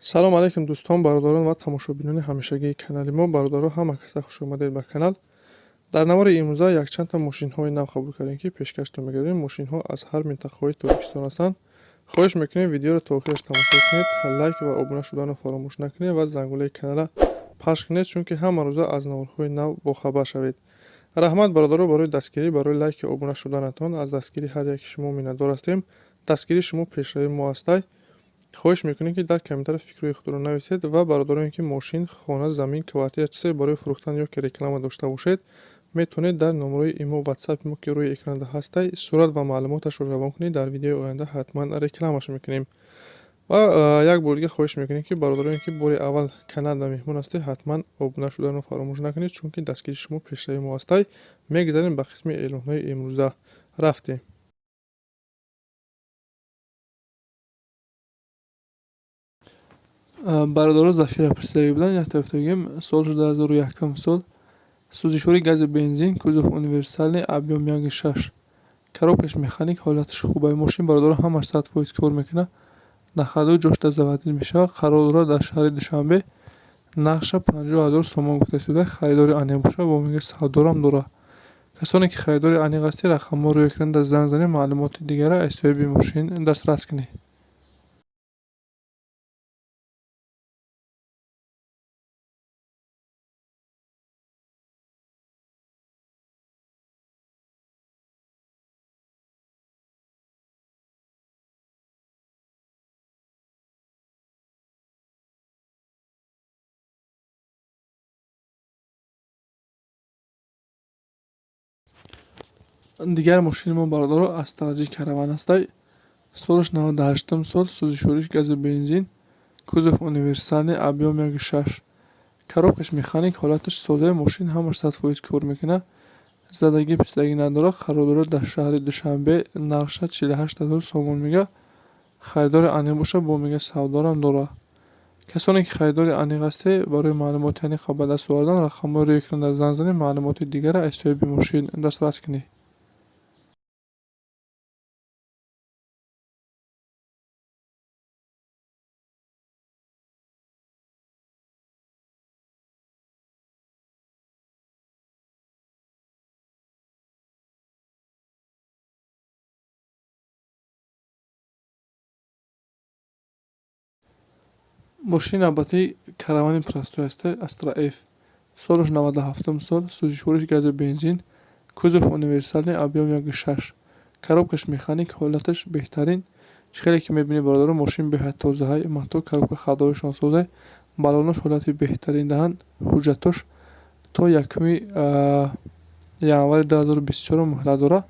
Салом алейкум, дӯстон, бародарон ва тамошобинони ҳамешагии канали мо. Бародаро, ҳама каса хуш омадед ба канал. Дар навори имрӯза якчандта мошинҳои нав қабул кардем, ки пешкаштон мегардем. Мошинҳо аз ҳар минтақаҳои Тоҷикистон ҳастанд. Хоҳиш мекунем, видеоро то охираш тамошо кунед, лайк ва обуна шуданро фаромӯш накунед ва зангулаи каналра пахш кунед, чунки ҳама рӯза аз наворҳои нав бохабар шавед. Раҳмат, бародаро, барои дастгирӣ, барои лайки обуна шуданатон. Аз дастгирии ҳар яки шумо миннатдор ҳастем. Дастгирии шумо пешравии мо ҳастай. Хоҳиш мекунем, ки дар комментария фикрҳои худро нависед ва бародароне, ки мошин, хона, замин, квартира, чизе барои фурӯхтан ё ки реклама дошта бошед, метавонед дар номерои имо, ватсапи мо, ки рӯи экранда ҳастай, сурат ва маълумоташро равон кунед. Дар видеои оянда ҳатман рекламаш мекунем. Ва як бор дига хоҳиш мекунем, ки бародароне, ки бори аввал каналда меҳмон ҳастед, ҳатман обуна шуданро фаромӯш накунед, чунки дастгирии шумо пешравии мо ҳастай. Мегузарем ба қисми эълонҳои имрӯза. Рафтем. Бародаро, Зафира пурсидагӣ буданд, як тарафтагим. Сол 2001 сол, сӯзишвори гази бензин, кузов универсальный, объём 1,6, коробкаш механик, ҳолаташ хубай. Мошин, бародаро, ҳамаш 100% кор мекунад, на ходу ҷошта заводить мешавад. Қарор дорад дар шаҳри Душанбе, нархша 50 000 сомон гуфта шуда. Харидори аниқ бошад, бо мега савдорам дорад. Касоне ки харидори аниқ ҳастед, рақамҳоро рӯи экранда занг занед, маълумоти дигара аз соҳиби мошин дастрас кунед. Дигар мошини мо, бародаро, Астра Ҷи Караван ҳастай. Солаш 98-ум сол, сӯзишвориш гази бензин, кузов универсальный, объём 1,6, коробкаш механик, ҳолаташ созаи. Мошин ҳамаш 100% кор мекунад, задагӣ писдагӣ надорад. Қарор дорад дар шаҳри Душанбе, нархша 48 000 сомон мега. Харидори аниқ бошад, бо мега савдорам дорад. Касоне ки харидори аниқ ҳастед, барои маълумоти аниқ ба даст овардан рақамҳои рӯи экранда занг занед, маълумоти дигара аз соҳиби мошин дастрас кунед. Мошини навбатии Каравани простой ҳастай, Астра Ф, солаш 97-ум сол, сӯзишвориш гази бензин, кузов универсальный, объём 1,6, коробкаш механик, ҳолаташ беҳтарин. Чӣ хеле ки мебинед, бародаро, мошин беҳад тозаҳай, мотор, коробка ходовойшон созай, баллонош ҳолати беҳтарин даҳанд. Ҳуҷҷатош то 1 январи 2024 муҳлат дорад.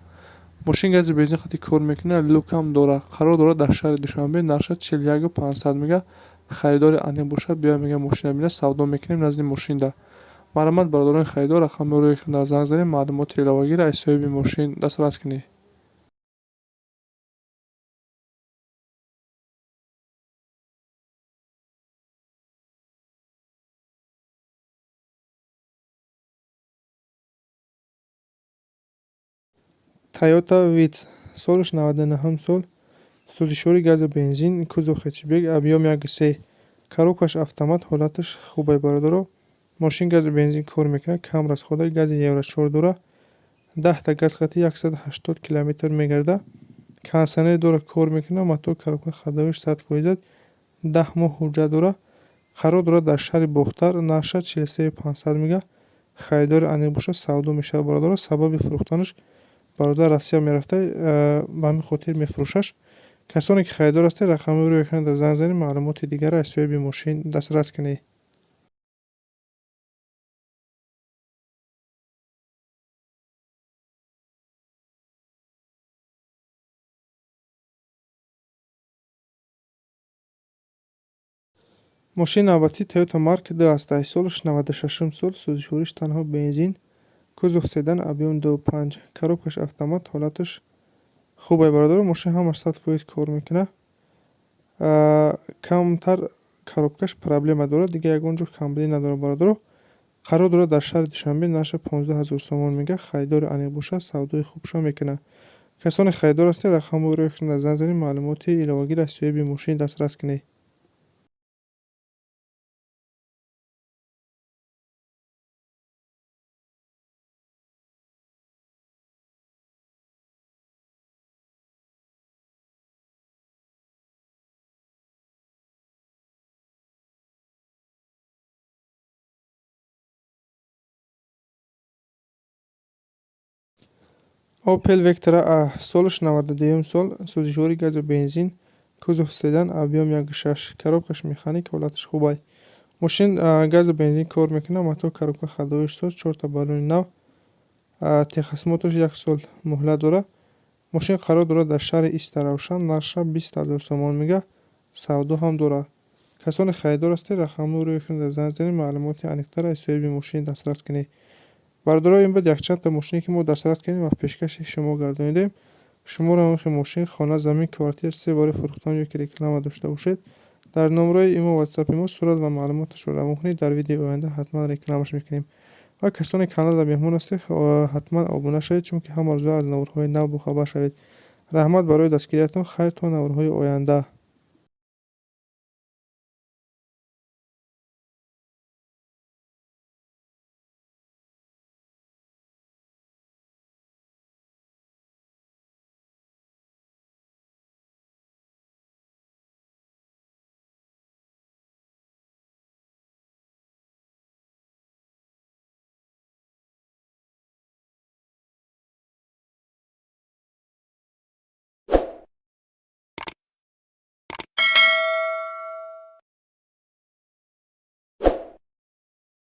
Мошин гази бензин қати кор мекунад, люкам дорад. Қарор дорад дар шаҳри Душанбе, нархша 41 500 мега. Харидори аниқ бошад, биёяд, мега мошина бинад, савдо мекунем назди мошинда. Марҳамат, бародарони харидор, рақамҳои рӯи экранда занг занед, маълумоти иловагиро аз соҳиби мошин дастрас кунед. Тойота Витс, солаш 99-ум сол, сӯзишвори гази бензин, кузов хэтчбек, объём 1,3, коробкаш автомат, ҳолаташ хубай. Бародаро, мошин гази бензин кор мекунад, кам расхода, гази евро 4 дорад, 10-та газ қати 180 километр мегардад. Кондитсионер дорад, кор мекунад, мотор, коробка ходовойш 100%, 10 моҳ ҳуҷҷат дорад. Қарор дорад дар шаҳри Бохтар, нархша 43 500 мега. Харидори аниқ бошад, савдо мешавад. Бародаро, сабаби фурӯхтанаш, бародар Россия мерафта, ба ҳамин хотир мефурӯшаш. Касоне ки харидор ҳастед, рақамҳои рӯи экранда занг занед, маълумоти дигарро аз соҳиби мошин дастрас кунед. Мошини навбатӣ Toyota Mark II ҳастай. Солаш 96-ум сол, сӯзишвориш танҳо бензин, кузов седан, объём 2,5, коробкаш автомат, ҳолаташ хубай. Бародаро, мошин ҳамаш 100% кор мекунад, камтар коробкаш проблема дорад, дигар ягон ҷо камбудӣ надорад. Бародаро, қарор дорад дар шаҳри Душанбе, нархша 15 000 сомон мега. Харидори аниқ бошад, савдои хубшо мекунад. Касоне харидор ҳастед, рақамҳои рӯи экранда занг занед, маълумоти иловагиро аз соҳиби мошин дастрас кунед. Opel Vectra A, солаш 92 сол, сӯзишвори газу бензин, кузов седан, объём 1,6, коробкаш механик, ҳолаташ хубай. Мошин газу бензин кор мекунад, мотор, коробка ходовоиш соз, чорта баллони нав, техосмотрш 1 сол муҳлат дорад. Мошин қарор дорад дар шаҳри Истаравшан, нархша 20 000 сомон мега, савдо ҳам дорад. Касоне харидор ҳастед, рақамҳоро рӯи экран занг занед, маълумоти аниқтар аз соҳиби мошин дастрас кунед. Бародаро, ин буд якчандта мошине, ки мо дастрас кардем ва пешкаши шумо гардонидем. Шуморо ҳамин мошин, хона, замин, квартира се бори фурӯхтан ё ки реклама дошта бошед, дар номерои имо, ватсапи мо сурат ва маълумоташро равон кунед, дар видеои оянда ҳатман рекламаш мекунем. Ва касоне каналда меҳмон ҳастед, ҳатман обуна шавед, чунки ҳама рӯза аз наворҳои нав бохабар шавед. Раҳмат барои дастгириятон. Хайр, то наворҳои оянда.